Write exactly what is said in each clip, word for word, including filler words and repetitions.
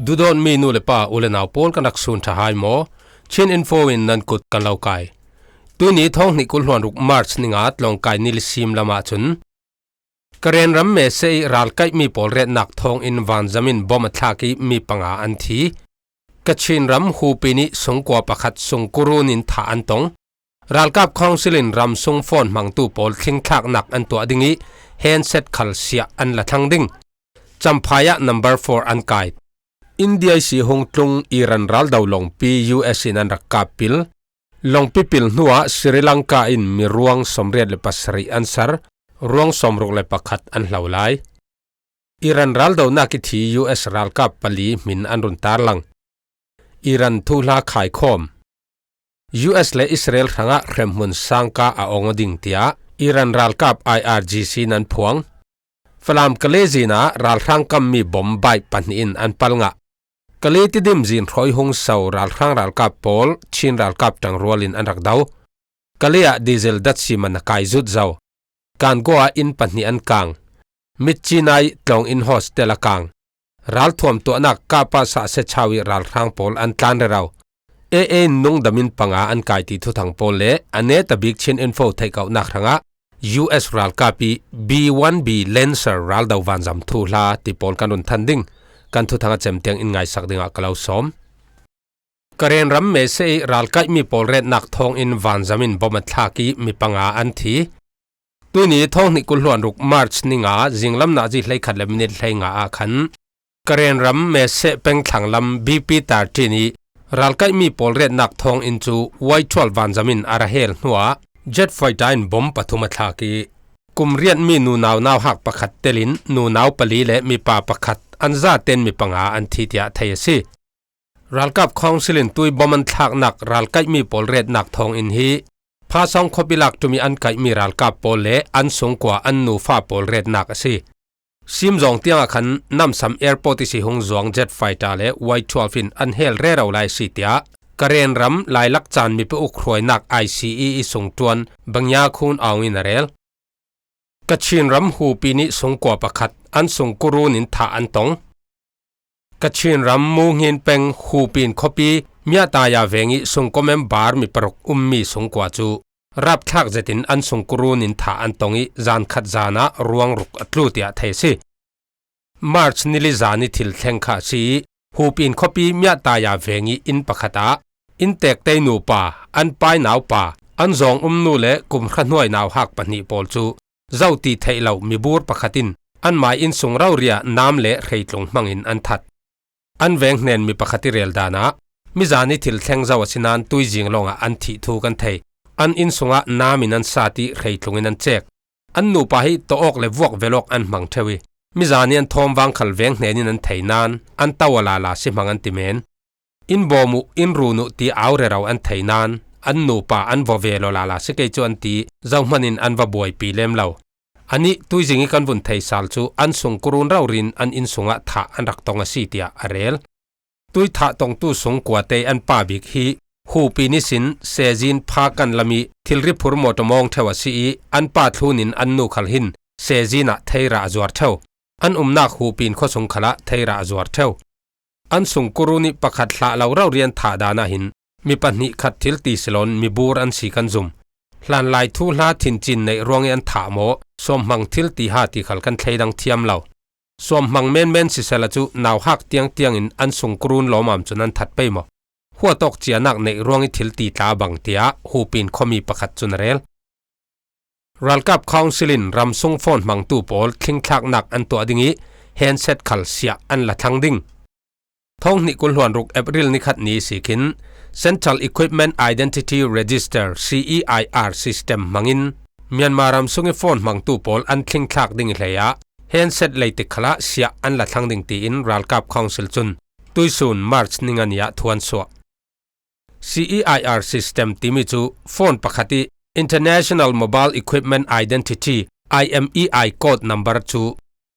Duhdawtmi nu le pa, u le nau pawl kan rak sun ṭha hai maw? Chin Info in nan kut kan lo kai. Tuini thawng hnih kul hluan ruk March ni nga tlawngkai ni li sim lamah cun Karen ram Mese ih ralkaihmi pawl retnak thawngin vanzam in bom a thlak ih mi panga an thi. Kachin ram Hupi nih sungkua pakhat sungkurun in thah an tong. Ralkap Council in ramsung phone hmangtu pawl thlingthlaknak an tuah ding ih handset khal siah an la thlang ding. Champhai ah number four an kai. India ihsi hung tlung Iran raldo lawngpi U S in an rak kap pil. Lawngpi pil hnuah Sri Lanka in mi ruang sawmriat le pasarih an sar, ruang sawmruk le pakhat an hlo lai. Iran raldonak ih thi U S ralkap pali hmin an run tarlang. Iran thuhla khaikhawm. U S le Israel hrangah hremhmun sangka a ong aw ding tiah Iran ralkap I R G C in an phuang. Falam Kale zin ah ralhrang kammi bom bike pahnih in an palngah. Kale Tidim zin hruai hung so ralhrang ralkap pawl Chin ralkap ṭangrual in an rak do. Kale ah diesel datsi man a kai zut zo. Kangua ah inn pahnih an kang. Mitchinai tlawng in hostel a kang. Ralthuam tuahnak kapa sahse chau ih ralhrang pawl an tlan rero. A A in nungdam in panga an kai ti thuthang pawl le a neta bik Chin Info theihkauhnak hrangah U S ralkap ih B one B Lancer raldo vanzam thuhla ti pawl kan run than ding. Kan thuthang a cem tiang in ngaisak dingah ka lo sawm. Karen ram Mese ih ralkaihmi pawl retnak thawngin vanzam in bom a thlak ih mi panga an thi. Tuini thawng hnih kul hluan ruk March ni nga zinglam nazi hleikhat le minit hleinga ah khan Karen ram Mese peng thlanglam B P thirteen ih ralkaihmi pawl retnak thawngin cu Y twelve vanzam in a ra hel hnuah jet fighter in bom pathum a thlak ih kum riatmi nunau nauhak pakhat telin nunau pali le mipa pakhat an zaten mi panga an thi tiah thei a si. Ralkap Council in tui bom an thlaknak ralkaihmi pawl retnak thawngin hi Phasawng khuapi lak ṭum ih an kaihmi ralkap pawl le an sungkua an nufa pawl retnak a si. Simzawng tiangah khan Namsam Airport ihsi hung zuang jet fighter le Y twelve in an hel rero lai a si tiah Karen ram Lailak caan mipi uk hruainak I C E ih sungṭuan Bangya Khun Aung in a rel. Kachin ram Hupi nih sungkua pakhat an sungkurun in thah an tong. Kachin ram Munghin peng Hupin khuapi Miataya veng ih sungkua member mi paruk ummi sungkua cu rapthlak zetin an sungkurun in thah an tong ih zan khat zan ah ruang ruk a tlu tiah thei a si. March ni li zan ih thil thleng kha a si ih Hupin khuapi Miataya veng ih inn pakhat ah innteek tei nupa, an pai naupa, an zawng um nu le kum hra hnuai nauhak pahnih pawl cu zo ti theih lo mibur pakhat in anmai innsung rori ah nam le hreitlung hmangin an that. An veng hnen mi pakhat ih rel dan ah mizan ih thil thleng zo a si nain tuizing lawngah an thih thu kan thei. An inn sungah nam in an sat ih hreitlung in an cek. An nupa hi tawh awk le vuak velawk an hmang ṭheu ih mizan ih an thawm vang khal veng hnen in an thei nain an to aw lala si hmang an ti men. In bawm uh, in run uh ti au rero an thei nain an nupa an va ve law lala si kei cu an ti ih zohman in an va buaipi lem lo. Anih tuizing ih kan vun thei sal cu an sungkurun rori in an inn sungah thah an rak tong a si tiah a rel. Tui thah tongtu sungkuate an pa bik hi Hupin ihsin Sezin pha kan lam ih thilri phur mawṭaw mawng ṭheu a si ih an pa thlun in an nu khal hin Sezin ah theirah a zuar ṭheu. An umnak Hupin khuasung khalah theirah a zuar ṭheu. An sungkurun ih pakhat hlah lo rori an thah dan ah hin mi pahnih khat thil ti si loin mibur an si kan zum. Hlanlai thuhla thincin neih ruangih an thah maw, suamhmang thil ti ha ti khal kan thleidang thiam lo. Suamhmang menmen sisela cu nauhak tiangtiang in an sungkurun lawmam cun an that pei maw? Huatawk cianak neih ruangih thil ti tla bang tiah Hupin khuami pakhat cun a rel. Ralkap Council in ramsung phone hmangtu pawl thlingthlaknak an tuah ding ih handset khal siah an la thlang ding. Thawng hnih kul hluan ruk April ni khat ni ihsi khin Central Equipment Identity Register, C E I R, system hmangin Myanmar ramsung ih phone hmangtu pawl an thlingthlak ding ih hleiah handset leitik khalah siah an la thlang ding tiin Ralkap Council cun tuisun March ni nga ni ah thu an suah. C E I R system timi cu phone pakhat ih International Mobile Equipment Identity, I M E I, code number cu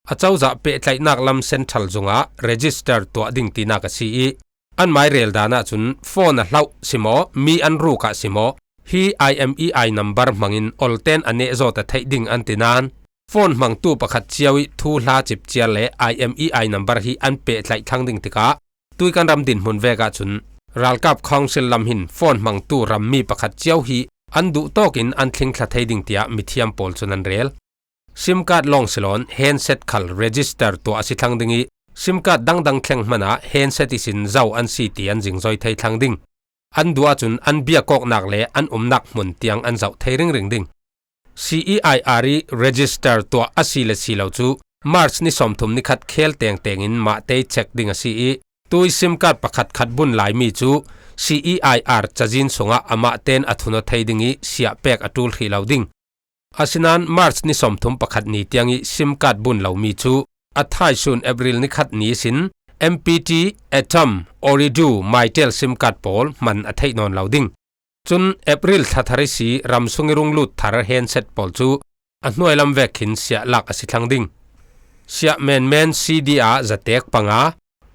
acozah pehtlaihnak lam central zungah register tuah ding tinak a si ih, anmai rel dan ahcun phone a hloh si maw, mi an ruk ah si maw, hi I M E I number hmangin olten a nehzawt a theih ding an ti nain, phone hmangtu pakhat cio ih thuhla cipciar le I M E I number hi an pehtlaih thlang ding tikah, Tui kan ram dinhmun vek ahcun ralkap council lam hin phone hmangtu rammi pakhat cio hi an duh tawkin an thlingthla thei ding tiah mithiam pawl cun an rel. Sim card lawng si loin handset khal register tuah a si thlang ding ih, sim card dangdang thleng hmanah handset ihsin zo an si ti an zingzoi thei thlang ding. An duh ahcun an biak awknak le an umnak hmun tiang an zoh thei ringring ding. C E I R ih register tuah a si le si lo cu March ni sawmthum ni khat khel tengteng in mahte check ding a si ih, tui sim card pakhat khat bun laimi cu C E I R cazin sungah amah ten a thun aw thei ding ih siah pek a ṭul hrih lo ding. Asinain March ni sawmthum pakhat ni tiang ih sim card bun lomi cu a thaisun April ni khat ni ihsin M P T, Atom, Ooredoo, Mytel sim card pawl hman a theih nawn lo ding. Cun April thla thar ihsi ram sung ih rung lut thar handset pawl cu a hnuai lam vek khin siah lak a si thlang ding. Siah menmen C D ah zatek panga,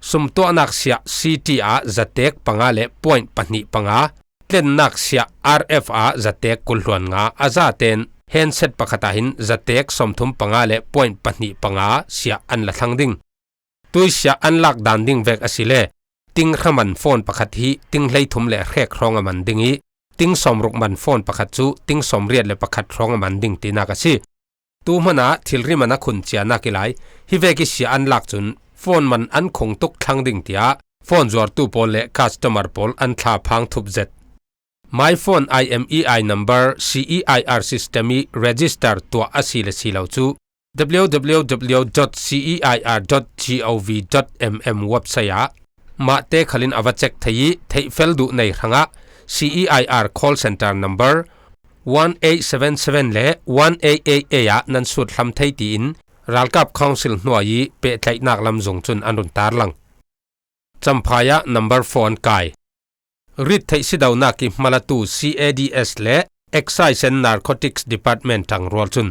sumtuahnak siah C T ah zatek panga le point pahnih panga, tlennak siah R F ah zatek kul hluan nga a zaten handset pakhat ah hin zatek sawmthum panga le point pahnih panga siah an la thlang ding. Tui siah an lak dan ding vek a si le, ting hra man phone pakhat hi ting hleithum le hrek hrawng a man ding ih, ting sawmruk man phone pakhat cu ting sawmriat le pakhat hrawng a man ding tinak a si. Tu hmanah thilri man a khun cianak ih lai, hi vek ih siah an lak cun phone man an khung tuk thlang ding tiah phone zuartu pawl le customer pawl an thlaphang thup zet. My Phone I M E I number C E I R system ih register tuah a si le si lo cu W W W dot C E I R dot gov dot M M website ah mahte khalin a va check thei ih, theihfel duh nei hrangah C E I R call center number one eight seven seven le one eight eight eight ah nan sut hlam thei tiin ralkap council hnuai ih pehtlaihnak lam zung cun an run tarlang. Champhai ah number four an kai. Rit theih sidonak ih hmalatu C A D S le Excise and Narcotics Department ṭangrual cun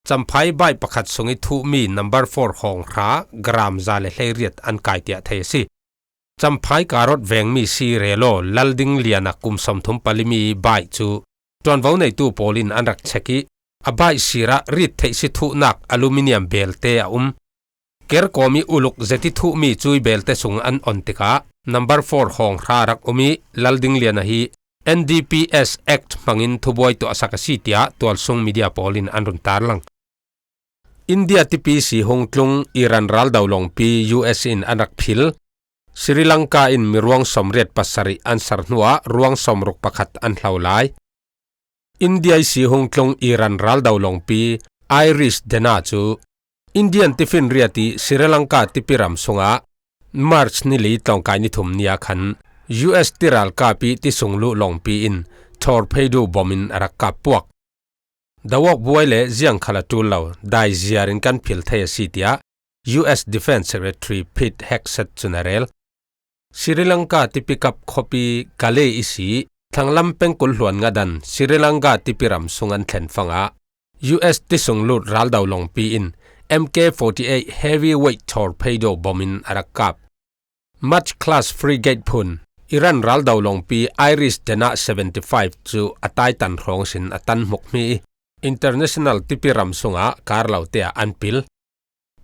Champhai baih pakhat sung ih thuhmi number four hawng hra gram za le hleiriat an kai tiah thei a si. Champhai Karot vengmi si relo Lalding Liana kum sawmthum pali mi baih cu ṭuanvo neitu pawl in an rak check ih, a baih sirah rit theih si thuhnak aluminium belte a um. Ker kawm ih uluk zet ih thuhmi cui belte sung an on tikah number four hawng hra rak um ih Lalding Liana hi N D P S Act hmangin thubuai tuahsak a si tiah tualsung media pawl in an run tarlang. India tipi si hung tlung Iran raldo lawngpi U S in an rak phil. Sri Lanka in mi ruang sawmriat pasarih an sar hnuah ruang sawmruk pakhat an hlo lai. India ih si hung tlung Iran raldo lawngpi Iris Dena cu Indian tifinriat ih Sri Lanka tipiram sungah March ni li tlawngkai ni thum ni ah khan U S tiralkap ih tisungluh lawngpi in torpedo bom in a rak kap puak. Dawawk buai le ziang khal a ṭul lo, dai ziar in kan phil thei a si, tiah U S Defense Secretary Pete Hegseth cun a rel. Sri Lanka tipikap khuapi Gale ihsi thlanglam pengkul hluan ngadan Sri Lanka tipiram sung an thlen fangah U S tisunglut raldo lawngpi in M K forty-eight heavyweight torpedo bom in a rak kap. Mach class frigate phun Iran raldo lawngpi Iris Dena seventy-five cu a taitan hrawng sin a tan hmuk hmi ih international tipiram sungah kar lote ah an pil.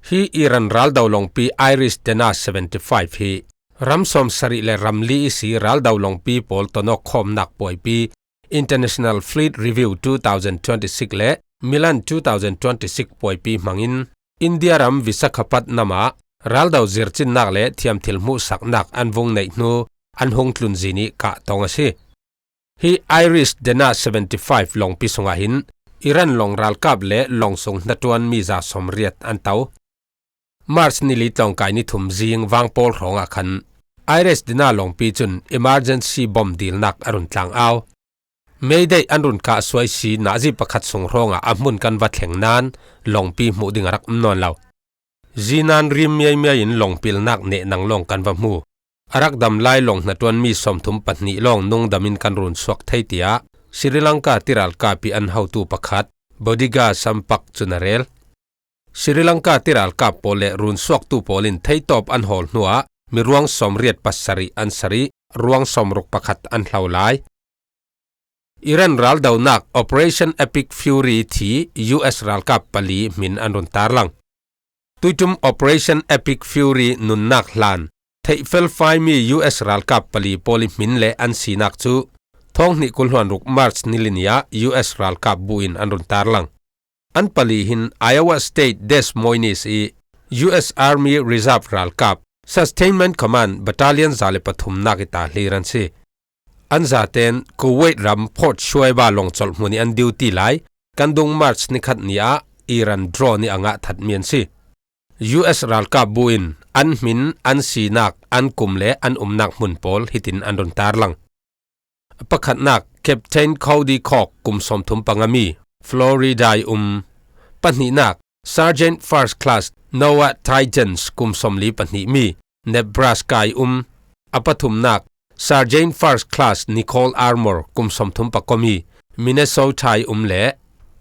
Hi Iran raldo lawngpi Iris Dena seventy-five hi ram sawmsarih le ram li ihsi raldo lawngpi pawl tonawk khawmnak puaipi International Fleet Review two thousand twenty-six le Milan two thousand twenty-six puaipi hmangin India ram Visakhapatnam ah raldo zircinnak le thiamthil hmuhsaknak an vung neih hnu an hung tlunzin ih kah tawng a si. Hi Iris Dena seventy-five lawngpi sungah hin Iran lawng ralkap le lawng sung hnaṭuanmi za sawmriat an to. March ni li tlawngkai ni thum zing vangpawl hrawngah khan Iris Dena lawngpi cun emergency bomb dilnak a run tlang au. Mayday an run kah suai si nazi pakhat sung hrawngah a hmun kan va thleng nain lawngpi hmuh ding a rak um nawn lo. Zinan rim miaimiai in lawngpilnak nehnang lawng kan va hmu. A rak dam lai lawng hnaṭuanmi sawmthum pahnih lawng nungdam in kan run suak thei, tiah Sri Lanka tiralkap ih an hotu pakhat Bodiga Sampak cun a rel. Sri Lanka tiralkap pawl le runsuaktu pawl in theitawp an hawl hnuah mi ruang sawmriat pasarih an sar ih ruang sawmruk pakhat an hlo lai. Iran raldonak Operation Epic Fury thi U S ralkap pali hmin an run tarlang. Tuiṭum Operation Epic Fury nunnak hlan Theih felfai mi U S ralkap pali pawl i hmin le an sinak cu thawng hnih kul hluan ruk March ni li ni ah U S ralkap bu in an run tarlang. An pali hin Iowa State Des Moines i U S Army Reserve ralkap Sustainment Command Battalion za le pathumnak i tahlir an si. An zaten Kuwait ram Port Shuaiba lawng colh hmun i an duty lai kan dung March ni khat ni ah Iran drone i a ngah thatmi an si. U S ralkap bu in an hmin, an sinak, an kum le an umnak hmun pawl hitin an run tarlang. Pakhatnak Captain Cody Cox, kum sawmthum panga mi, Florida i um. Pahnihnak Sergeant First Class Noah Titans, kum sawmli pahnih mi, Nebraska i um. A pathumnak Sergeant First Class Nicole Armour, kum sawmthum pakua mi, Minnesota i um le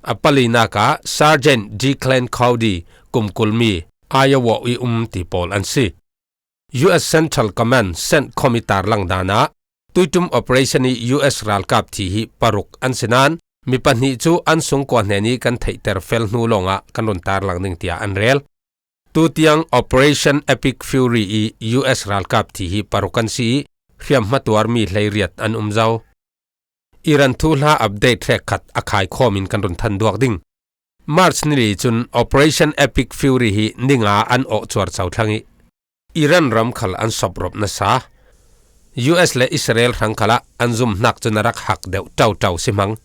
a palinak ah Sergeant Declan Cody, kum kul mi, Iowa i um ti pawl an si. U S Central Command, CENTCOM i tarlang dan ah tuitum operation i U S ralkap thi hi paruk an si nan, mi pahnih cu an sungkua hnen i kan theihter fel hnu lawng ah kan run tarlang ding tiah an rel. Tutiang Operation Epic Fury i U S ralkap thi hi paruk an si i hriamhma tuarmi hleiriat an um zo. Iran thuhla update hrekkhat a khaikhawm in kan run than duak ding. March ni li cun Operation Epic Fury hi ninga an awh cuarco thlang i Iran ram khal an sawprop nasa. U S le Israel hrang khalah an zumhnak cun a rak hak deuh ṭauṭau si hmang.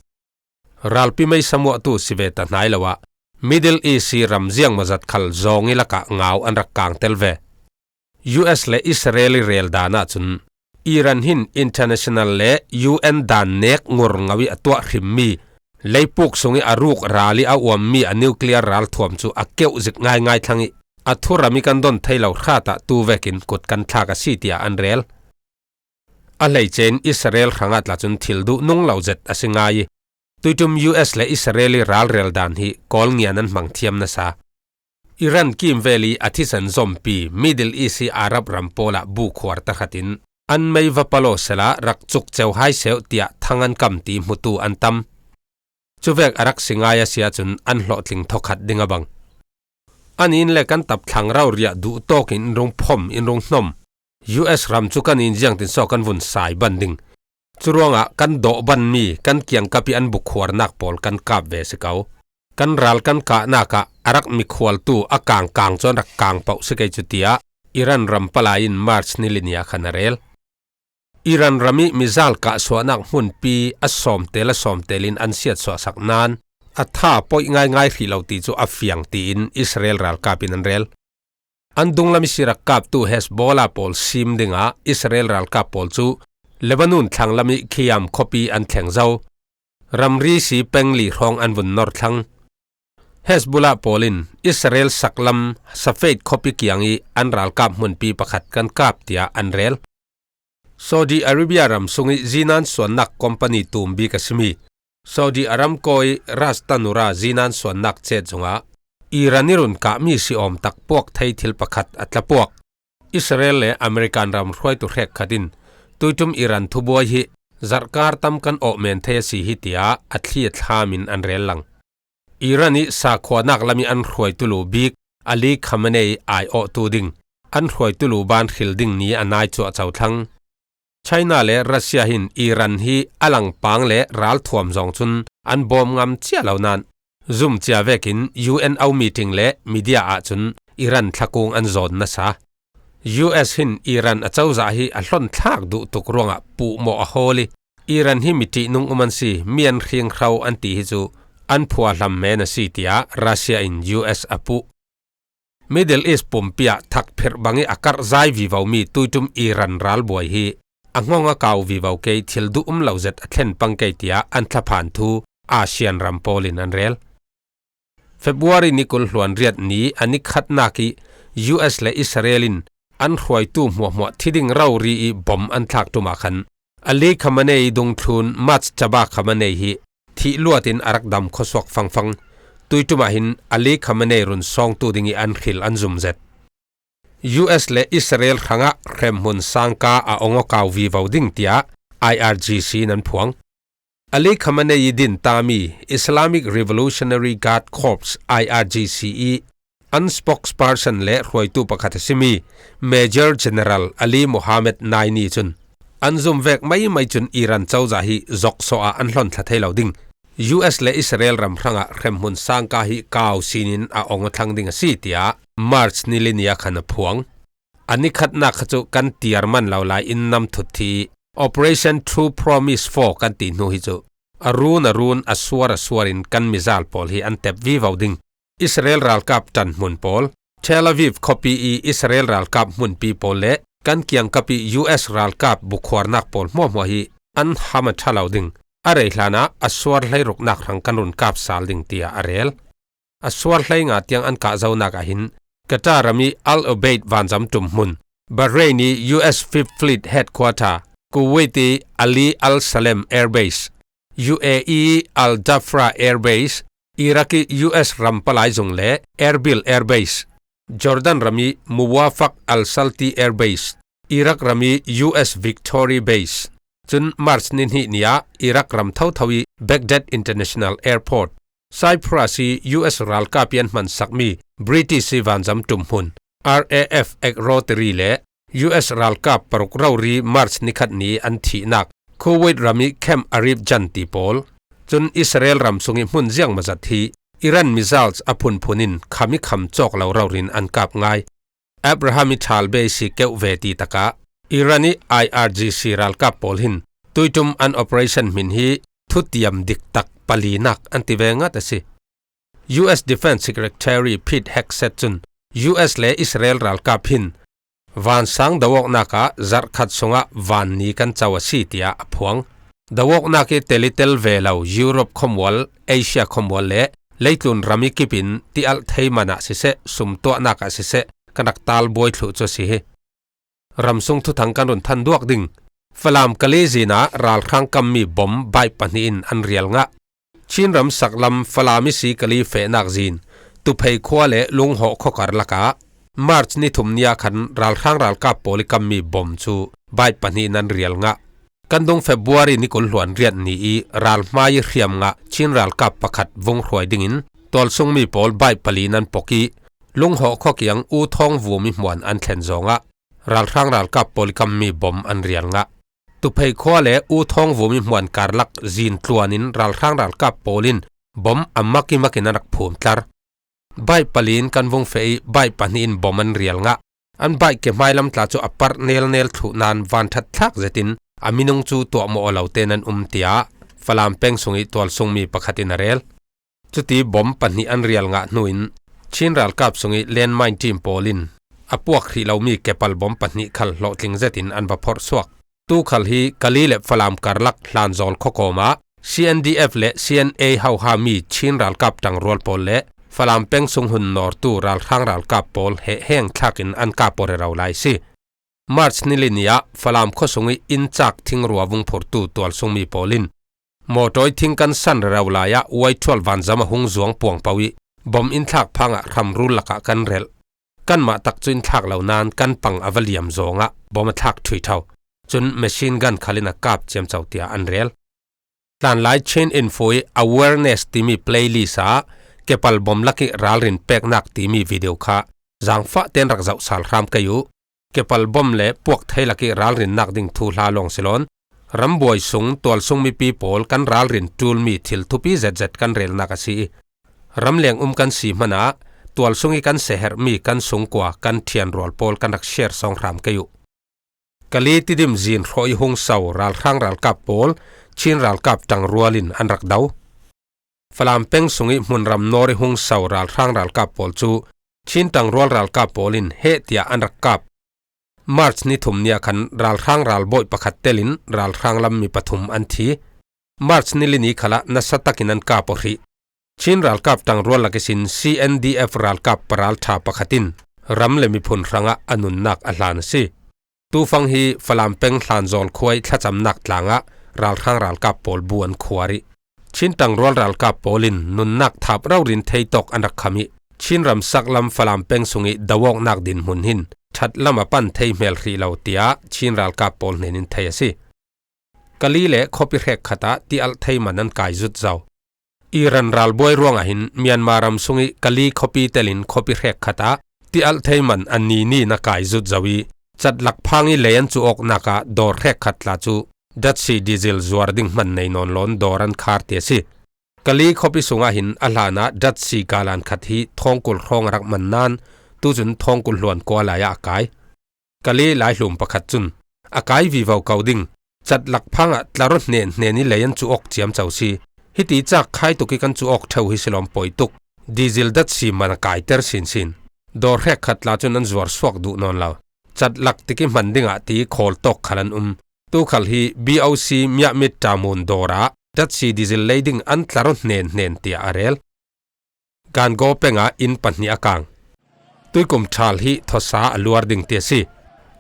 Ralpi mei samuahtu si ve ta hnai lo ah Middle East i ram ziangmawzat khal zawng i lakah ngau an rak kangtel ve. U S le Israel i rel dan ahcun Iran hin international le U N dan nek ngurngau i a tuah hrimmi, leipuk sung i a ruk ral i a uammi a nuclear ralthuam cu a keuh zik ngaingai thlang i a thuram i kan don thei lo hrat ah tu vekin kut kan thlak a si tiah an rel. A hleice in Israel hrangah tla cun thil duh nung lo zet a si ngai i, tuitum U S le Israel i ralrel dan hi kawl ngian an hmang thiam nasa. Iran kimvel i a thisen zompi Middle East i Arab ram pawl ah bu khuar tahratin an mei va palaw sela rak cuk ceu hai seuh tiah thang an kam ti hmutu an tam. Cuvek a rak si ngai a si ahcun an hlawhtling thawkhat ding a bang. An in le kan tap thlang rau riah duh tawk in in rung phom, in rung hnawm. U S ram cu kan in ziangtin saw kan vun sai ban ding. Curuangah kan dawh banmi, kan kiangkap i an bukhuarnak pawl kan kap ve si ko. Kan ral kan kahnak ah a rak mikhualtu a kangkang cu an rak kang paoh si kei cu tiah Iran ram palai in March ni li ni ah khan a rel. Iran ram i mizal kahsuahnak hmunpi a sawmtel a sawmtel in an siatsuahsak nan a tha poih ngaingai hrih lo ti cu a fiang tiin Israel ralkap in an rel. An dunglam i si rak kaptu Hezbollah pawl sim dingah Israel ralkap pawl cu Lebanon thlanglam i Khiam khuapi an thleng zo. Ramri si pengli hrawng an vun nor thlang. Hezbollah pawl in Israel saklam Safed khuapi kiang i an ralkap hmunpi pakhat kan kap tiah an rel. Saudi Arabia ram sung i zinan suannak company tum bik a simi Saudi Aramco i Ras Tanura zinan suannak cet zongah Iran i run kahmi si awm tak puak thei thil pakhat a tla puak. Israel le American ram hruaitu hrekkhat in tuitum Iran thubuai hi zarhkar tam kan awh men thei a si hi tiah a thli a thlam in an rel lang. Iran i sakhuanak lam i an hruaitu lu bik Ali Khamenei ai awhtu ding, an hruaitu lu ban hril ding ni a nai cuahco thlang. China le Russia hin Iran hi a langpang le ralthuam zong cun an bawm ngam cia lo nan, zumcia vekin U N au meeting le media ahcun Iran thlakung an zawn nasa. U S hin Iran a cozah hi a hlonthlak duh tuk ruangah puhmawh a hawl i, Iran hi miṭihnung um an si, mi an hringhro an ti hi cu an phuahlam men a si, tiah Russia in U S a puh. Middle East pumpi ah thakphirh bang i a karhzai vivomi tuiṭum Iran ralbuai hi a hngawng a kau vivo kei, thil duh um lo zet a thlen pang kei, tiah an thlaphan thu Asian ram pawl in an rel. February ni kul hluan riat ni a ni khatnak i U S le Israel in an hruaitu hmuahhmuah thi ding rori i bom an thlak ṭum ah khan Ali Khamenei dungthlun Mojtaba Khamenei hi thih luat in a rak dam khuasuak fangfang. Tuiṭum ah hin Ali Khamenei run sawngtu ding i an hril an zum zet. U S le Israel hrangah hremhmun sangka a ong aw kau vivo ding, tiah I R G C in an phuang. Ali Khamenei i din tami Islamic Revolutionary Guard Corps, I R G C, i An spokesperson le hruaitu pakhat a simi Major General Ali Mohammed Naini chun an zum vek maimai chun Iran cozah hi zoksaw ah an hlon thla thei lo ding, U S le Israel ram hrangah hremhmun sangka hi kau sinin a ong a thlang ding a si, tia March ni li nia khan a phuang. A ni khatnak kha chu kan tiar man lo lai in nam thut thi Operation True Promise four kan ti hnu hi chu a run a run, a suar a suarin kan mizal pawl hi an tep vivo ding. Israel ralkap ṭan hmun pawl, Tel Aviv khuapi i Israel ralkap hmunpi pawl le kan kiangkap i U S ralkap bukhuarnak pawl hmuahhmuah hi an ham a ṭha lo ding. A rei hlanah a sual hleiruknak hrang kan run kap sal ding, tia a rel. A sual hleinga tiang an kah zonak ah hin Qatar ram i Al Ubaid vanzam ṭum hmun, Bahrain i U S Fifth Fleet Headquarter, Kuwait i Ali Al Salem Air Base, U A E i Al Dhafra Air Base, Iraq i U S ram palai zung le Erbil Air Base, Jordan ram i Muwafaq Al Salti Air Base, Iraq ram i U S Victory Base. Chun March ni hnih ni ah Iraq ram thotho i Baghdad International Airport, Cyprus i U S ralkap i an hmansakmi British i vanzam ṭum hmun, R A F Akrotiri le U S ralkap paruk rori March ni khat ni an thihnak Kuwait ram i Camp Arif Jan ti pawl. Chun Israel ram sung i hmun ziang mazat hi Iran missiles a phunphun in kham i kham cawk lo rorin an kap ngai. Abraham i ṭhal bei si keuh ve ti takah Iran i I R G C ralkap pawl hin tuiṭum an operation hmin hi thutiam diktak palinak an ti ve ngat a si. U S Defense Secretary Pete Hegseth chun U S le Israel ralkap hin vansang do-awknak ah zarh khat sungah van ni kan co a si, tiah a phuang. Do-awknak i tel i tel ve lo Europe khuamual, Asia khuamual le leitlun ram i kipin tialh thei man ah siseh, sumtuahnak ah siseh, kan rak tal buai thluh cu a si hi. Ramsung thuthang kan run than duak ding. Falam Kali zin ah ralhrang kammi bom bike pahnih in an rial ngah. Chin ram saklam Falam i si Kali fehnak zin Tuphei khua le Lunghawh khua karlak ah March ni thum ni ah khan ralhrang ralkap pawl i kammi bom cu bike pahnih in an rial ngah. Kan dung February ni kul hluan riat ni i ralhmai i hriam ngah Chin ralkap pakhat vung hruai dingin tualsungmi pawl bike pali in an pok i Lunghawh khua kiang U Thawng Vum i hmuan an thlen zawng ah ralhrang ralkap pawl i kammi bom an rial ngah. Tuphei khua le U Thawng Vum i hmuan karlak zin tluan in ralhrang ralkap pawl in bom a mak i mak in an rak phum tlar. Bike pali in kan vung feh i bike pahnih in bom an rial ngah. An bike ke hmailam tla cu a parh nelnel thluh nain van ṭhat thlak zetin a minung cu tuahmawh aw lo tein an um, tiah Falam peng sung i tualsungmi pakhat in a rel. Cuti bom pahnih an rial ngah hnu in Chin ralkap sung i landmine team pawl in a puak hrih lomi kepal bom pahnih khal hlawhtling zetin an va phorh suak. Tu khal hi Kali le Falam karlak Hlanzawl khuakawm ah C N D F le C N A hoha mi Chin ralkap ṭangrual pawl le Falam peng sung hun nawrtu ralhrang ralkap pawl heh heng thlak in an kap aw rero lai si. March ni li ni ah Falam khuasung i inncak thingrua vung phurtu tualsungmi pawl in mawtawi thing kan san rero lai ah Y twelve vanzam a hung zuang puangpo i bom in thlak phang ah hramrul lakah kan relh. Kanmah tak cu in thlak lo nain kan pang a va liam zawng ah bom a thlak ṭhui ṭho. Cun machine gun khal in a kap ciamco, tiah an rel. Hlanlai Chin Info i Awareness timi playlist ah kepal bom lak i ralrin peknak timi video kha zangfah tein rak zoh sal hram kei uh. Kepal bom le puak thei lak i ralrinnak ding thuhla lawng si loin, rambuai sung tualsung mipi pawl kan ralrin ṭulmi thil thupi zetzet kan relnak a si i, ramleng um kan si hmanah tualsung i kan seherhmi kan sungkua kan ṭhianrual pawl kan rak share sawng hram kei uh. Kali Tidim zin hrawh i hung so ralhrang ralkap pawl Chin ralkap ṭangrual in an rak do. Falam peng sung i hmunram nawr i hung so ralhrang ralkap pawl cu Chin ṭangrual ralkap pawl in heh tiah an rak kap. March ni thum ni ah khan ralhrang ralbawi pakhat telin ralhrang lam mi pathum an thi. March ni li ni khalah nasa takin an kap aw hrih. Chin ralkap ṭangrual lak ihsin C N D F ralkap paralṭha pakhat in ram le miphun hrangah a nunnak a hlan a si. Tufang hi Falam peng Hlanzawl khua i thlacamnak tlangah ralhrang ralkap pawl bu an khuar i Chin ṭangrual ralkap pawl in nunnak thap rori in theitawk an rak kham i Chin ramsak lam Falam peng sung i do-awknak dinhmun hin ṭhat lam a pan thei hmel hrih lo, tiah Chin ralkap pawl hnen in thei a si. Kali le khuapi hrekkhat ah tialh thei man an kai zut zo. Iran ralbuai ruangah hin Myanmar ram sungih Kali khuapi telin khuapi hrekkhatah tialh thei man a ni ni na kai zut zo ih, catlak phangih lei an cu awknak ah dawr hrekkhat tla cu datsi diesel zuar ding hman nei nawn loin dawr an khar ti a si. Kali khuapi sungah hin a hlanah datsi galan khat hi thawngkul hrawng a rak man nain tucun thawngkul hluan kua lai ah a kai. Kali laihlum pakhat cun a kai vivo ko ding, catlak phangah tla rawn hnen hnen ih lei an cu awk ciamco si. Hiti cak khai tuk ih kan cu awk ṭheu hi si lawm pawi tuk. Diesel datsi man a kaiter sinsin. Dawr hrekkhat tla cun an zuar suak duh nawn lo. Catlak tik ih hman dingah ti khawl tawk khal an um. Tu khal hi B O C Miahmit Tamun dawr ah datsi diesel lei ding an tla rawn hnen hnen tiah a rel. Gangaw pengah inn pahnih a kang. Tuikum ṭhal hi thawsa a luar ding ti a si.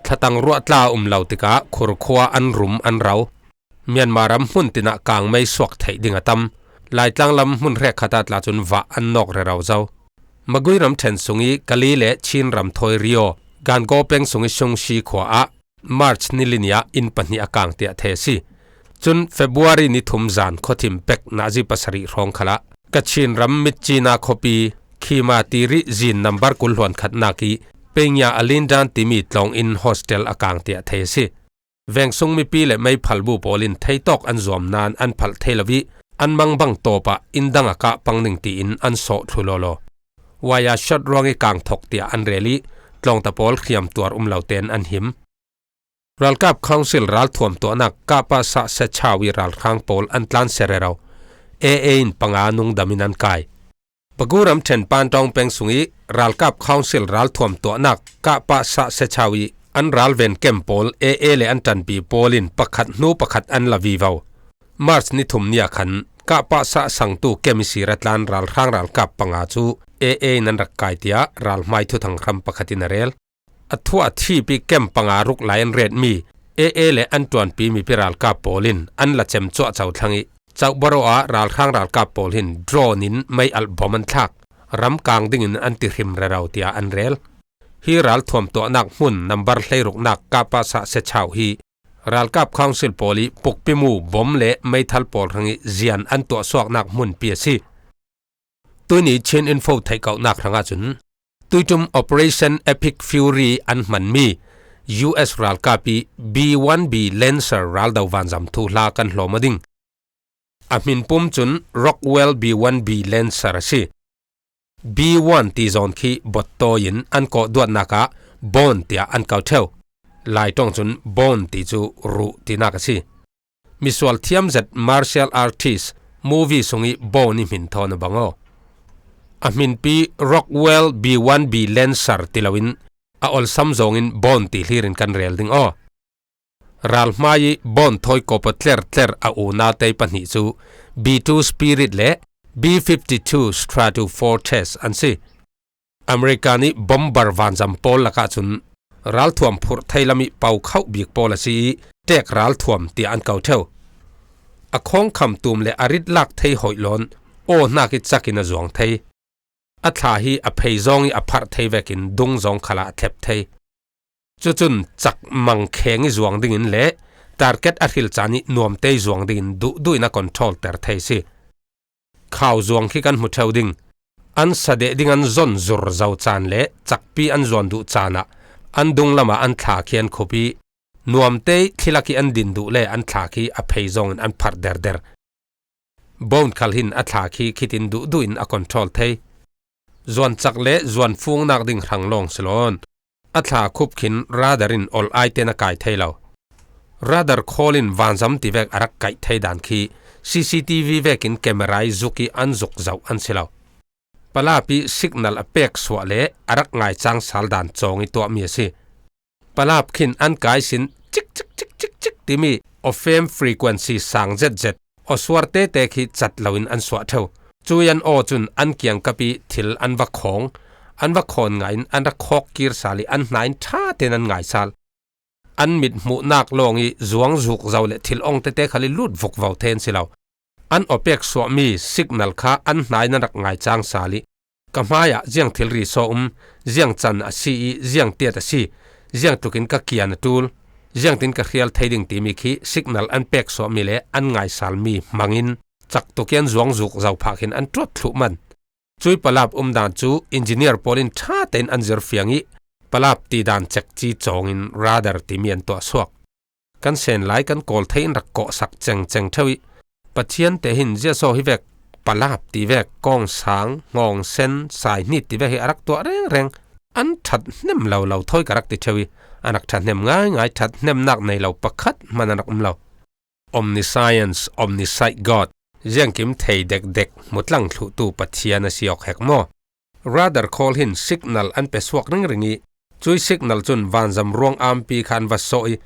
Thlatang ruah tla a um lo tikah khurkhua an rum an ro. Myanmar ram hmun tinah kangmei suak theih ding a tam. Laitlang lam hmun hrekkhat ah tla cun vah an nawk rero zo. Magui ramṭhen sungih Kali le Chin ram thawi Rio, Gangaw peng sungih Shungshi khua ah March ni li ni ah inn pahnih a kang tiah thei a si. Cun February ni thum zan khuathim pek nazi pasarih hrawng khalah Kachin ram Mitchina khuapi Khima Tiri zin nambar kul hluan khatnak ih Pengya Alindan timi tlawng in hostel a kang tiah thei a si. Vengsung mipi le meiphalbu pawl in theitawk an zuam nain an phalh thei lo ih an mangbang tawpah inn dang a kah pang ding tiin an sawh thlu lawlaw. Waya shot ruangih kang thok tiah an rel ih tlawngta pawl hriamtuar um lo tein an him. Ralkap Council ralthuam tuahnak Kapasa Sechau ih ralhrang pawl an tlan serero. A A in panga nungdam in an kai. Bagu ramṭhen Pantawng peng sungih ralkap Council ralthuam tuahnak Kapasa Sechau ih an ralven kem pawl A A le an ṭanpi pawl in pakhat hnu pakhat an la vivo. March ni thum ni ah khan Kapasa sangtu kem ihsir a tlan ralhrang ralkap panga cu A A in an rak kai tiah ralhmai thuthang hram pakhat in a rel. A thuah a thip ih kem panga ruk lai an retmi A A le an ṭuanpi mipi ralkap pawl in an la cem cuahco thlang ih, Cauhbaro ah ralhrang ralkap pawl hin drone in mei alh bom an thlak. Ram kang dingin an ti hrim rero tiah an rel. Hi ralthuam tuahnak hmun nambar hleiruknak Kapasa Sechau hi ralkap Council pawl ih pukpimu bom le meithal pawl hrangih zian an tuahsuaknak hmunpi a si. Tuihni Chin Info theihkohnak hrangah cun tuiṭum Operation Epic Fury an hmanmi U S ralkap ih B one B Lancer raldo vanzam thuhla kan hlawm aw ding. A hminpum cun Rockwell B one B Lancer a si. B one ti zawn khi bot tawi in an kawh duatnak ah Bone tiah an ko ṭheu. Lai ṭawng cun Bone ti cu ruh tinak a si. Misual thiam zet martial artist movie sungih Bone ih hmin thawn a bang aw. A hminpi Rockwell B one B Lancer ti loin a awlsam zawngin Bone ti hlirin kan rel ding aw. Ralhmai ih Bone thawi kawpa tlertler a unau tei pahnih cu B two Spirit le B fifty-two Stratofortress an si. America nih bomber vanzam pawl lakah cun ralthuam phurh thei lam ih po khauh bik pawl a si ih ṭek ralthuam tiah an ko ṭheu. A khawngkham tum le a rit lak thei hoih lawn aw hnak ih cak in a zuang thei. A thla hi a phei zawng ih a pharh thei vekin dung zawng khalah a thlep thei. Cucun cak mang kheng ih zuang dingin le target a hril caan ih nuamte ih zuang dingin duhduh in a control ter thei si. Khau zuang khi kan hmu ṭheu ding. An sadeh ding an zon zur zo caan le cakpi an zuan duh caan ah an dunglam ah an thla khi an khup ih nuamte ih thli lak ih an din duh le an thla khi a phei zawngin an pharh derder. Bone khal hin a thla khi khitin duhduh in a control thei. Zuan cak le zuan fungnak ding hrang lawng si lawn a thla khup khin radar in olh ai tein a kai thei lo. Radar khawl in vanzam ti vek a rak kaih thei dan khi C C T V vekin camera ih zuk ih an zuk zoh an si lo. Palap ih signal a pek suah le a rak ngaicang sal dan cawng ih tuahmi a si. Palap khin an kai sin cik cik cik cik cik timi aw fem frequency sang zetzet aw suar tete khi cat loin an suah ṭheu. Cui an aw cun an kiangkap ih thil an va khawng. An va khawn ngaiin an rak khawk kir sal ih an hna in ṭha tein an ngai sal. An mit hmuhnak lawng ih zuang zuk zo le thil ong tete khal ih lut vukvo thei an si lo. An aw pek suahmi signal kha an hna in an rak ngaicang sal ih ka hmaiah ziang thilri saw um, ziang can a si ih ziang tiat a si, ziang tlukin ka kian a ṭul, ziangtin ka hrial thei ding timi khi signal an pek suahmi le an ngaisalmi hmangin chak tukin zuang zuk zo phak hin an tuat thluh man. Cui palap umdan cu engineer pawl in ṭha tein an zir fiang i, palap tidan cek ci cawngin radar timi an tuah suak. Kan sen lai kan kawl thei in rak kawhsak cengceng ṭheu i, Pathian te hin ziasaw hi vek, palap ti vek, kawngsang, ngawngsen, saihnit ti vek hi a rak tuah rengreng. An ṭhat hnem lo lo thawi ka rak ti ṭheu i, an rak ṭhat hnem ngaingai, ṭhat hnemnak nei lo pakhat hman an rak um lo. Omniscience, omniscient God, ziangkim thei dekdek hmutlang thluhtu Pathian a si awk hek maw? Radar khawl hin signal an pe suak ringring i, cui signal cun vanzam ruang ampi kha an va sawh i,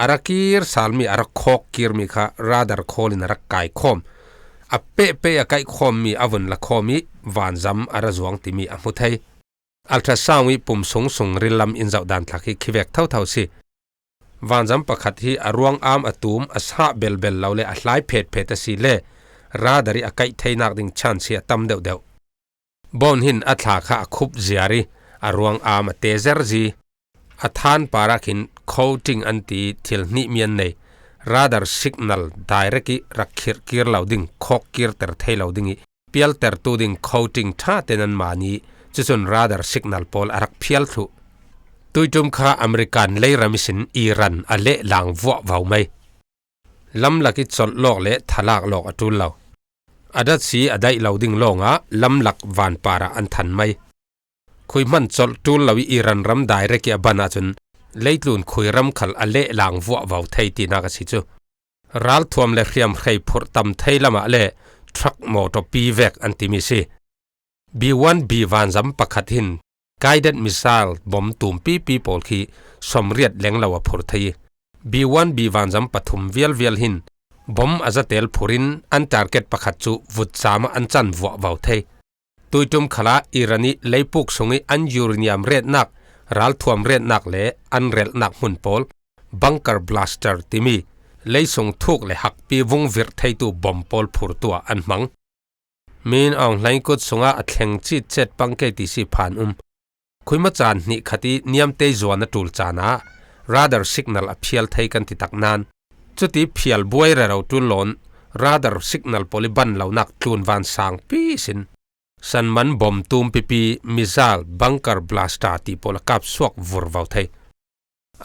a ra kir salmi, a ra khawk kirmi kha radar khawl in a rak kai khawm. A pehpeh a kaih khawmmi a vun la khawm i, vanzam a ra zuang timi a hmu thei. Ultrasound i pum sung sung rillam in zoh dan thlak hi khivek thotho si. Vanzam pakhat hi a ruang am a tum, a sah belbel lo le a hlai phetphet a si le radar i a kaih theinak ding chance hi a tam deuhdeuh. Bone hin a thla kha a khup ziar i a ruang am a te zerzi. A than parak hin coating an ti thil hnihmi an nei. Radar signal direct i rak khirh kir lo ding, khawk kirter thei lo ding i pialtertu ding coating ṭha te nan mah ni, cucun radar signal pawl a rak phial thluh. Tuiṭum kha American leiram ihsin Iran a lehlang vuahvo mai. Lamlak i colh lawk le thalak lawk a ṭul lo. A datsi a daih lo ding lawngah lamlak vanpar ah an than mai. Khuihman colh ṭul lo i Iran ram direct i a ban ahcun leitlun khuiram khal a lehlang vuahvo thei tinak a si cu. Ralthuam le hriamhrei phurh tam thei lamah le truck mawṭaw pi vek an timi si. B one B vanzam pakhat hin guided missile bom tumpipi pawl khi sawmriat lenglo a phur thei i, B one B vanzam pathum vialvial hin bom a zatel phur in an target pakhat cu vutcam ah an can vuahvo thei. Tuiṭum khalah Iran i leipuk sung i an uranium retnak, ralthuam retnak le an relhnak hmun pawl, bunker blaster timi, leisung thuk le hakpi vung virh theitu bom pawl phurtu ah an hmang. Min Aung Hlaing kut sungah a thleng citcet pang kei ti si phan um. Khuima caan hnih khat i niamtei zuan a ṭul caan ah radar signal a phial thei kan ti tak nan, cuti phial buai rero ṭul lawn radar signal pawl i ban lonak tlunvan sangpi sin sanman bom tumpipi, missile, bunker blaster ti pawl a kap suak vurvo thei.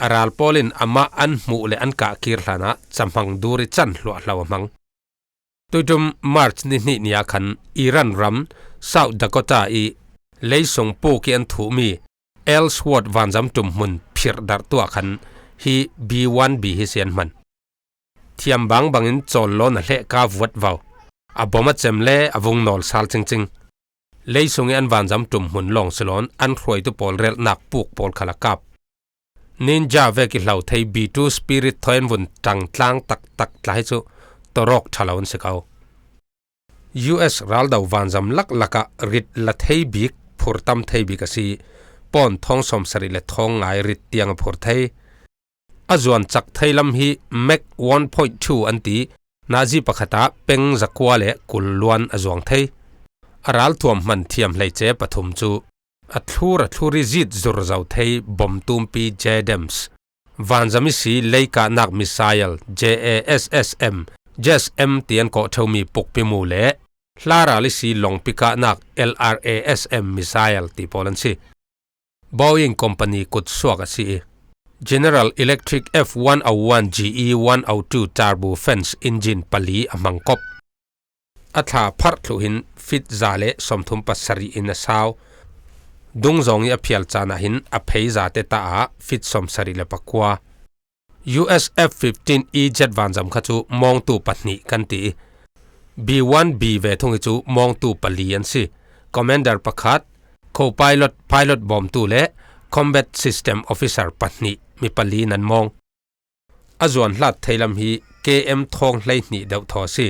A ral pawl in amah an hmuh le an kah kir hlanah camhang dur i can hluahhlo a hmang. Tuiṭum March ni hnih ni ah khan Iran ram South Dakota i leisung puk i an thuhmi Ellsworth vanzam ṭum hmun phirh darh tu ah khan hi B one B hi si an hman. Thiam bangbangin cawl lawn a hlehka vuatvo. A bom a cem le a vung nawl sal cingcing. Leisung i an vanzam ṭum hmun lawng si lawn an hruaitu pawl relhnak puk pawl khal a kap. Ninja vek i hlo thei B two Spirit thawi an vun ṭangtlang taktak tla hi cu tawrawk ṭha lo an si ko. U S raldo vanzam laklak ah rit la thei bik, phur tam thei bik a si. Pawn thawng sawmsarih le thawng ngai rit tiang a phur thei. A zuan cak thei lam hi Mach one point two an ti, Nazi pakhat ah peng zakua le kul luan a zuang thei. A ralthuam hman thiam hleice pathum cu a thlur a thlur i zit zur zo thei bom tumpi JDAMs, vanzam i si leikahnak missile JASSM, JASSM ti an kawh ṭheumi pukpi mu le hla ral i si lawngpi kahnak LRASM missile ti pawl an si. Boeing company kutsuak a si i, General Electric F one oh one GE one oh two turbofans engine pali a hmang kop. A thla pharh thluh hin fit za le sawmthum pasarih in a sau. Dungzawng i a phial caan ah hin a phei zate ta ah fit sawmsarih le pakua. U S F fifteen E jet vanzam kha cu mawngtu pahnih kan ti i, B one B ve thung hi cu mawngtu pali an si. Commander pakhat, co-pilot, pilot bawmtu le combat system officer pahnih, mi pali nan mawng. A zuan hlat thei lam hi K M thawng hleihnih deuh thaw a si.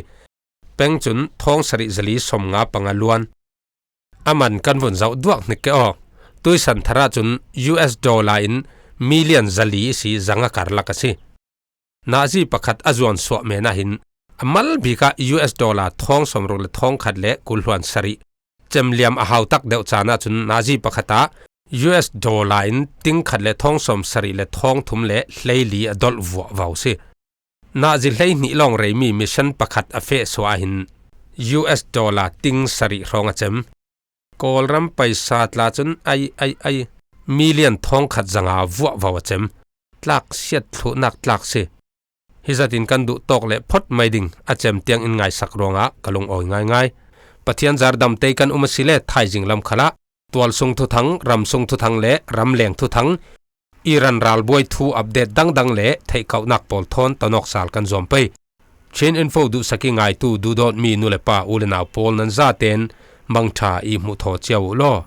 Peng cun thawng sarih zali sawmnga panga luan. A man kan vun zoh duak hnik ke aw. Tuisan thar ah cun U S dollar in million zali i si zanga karlak a si. Nazi pakhat a zuan suah men ah hin a mal bik ah U S dollar thawng sawmruk le thawng khat le kul hluan sarih cemliam a hau tak deuh caan ah cun Nazi pakhat ah U S dollar in ting khat le thawng sawmsarih le thawng thum le hleili a dolh vuahvo si. Nazi hleihnih lawng reimi mission pakhat a feh suah ah hin U S dollar ting sarih hrawng a cem. Kawlram paisa tla cun ai, ai, ai, million thawngkhat zanga vuahvo a cem. Tlak siat thluhnak tlak si. Hi zatin kan duh tawk le phot mai ding a cem tiang in ngaisak ruangah ka lungawi ngaingai. Pathian zar damtei kan um a si le thaizing lam khalah tualsung thuthang, ramsung thuthang le ramleng thuthang, Iran ralbuai thu update dangdang le theihkauhnak pawl thawn tonawk sal kan zuam pei. Chin Info duhsak i ngaitu duhdawtmi nu le pa u le nau pawl nan zaten mangṭha i hmuh thaw cio uh law.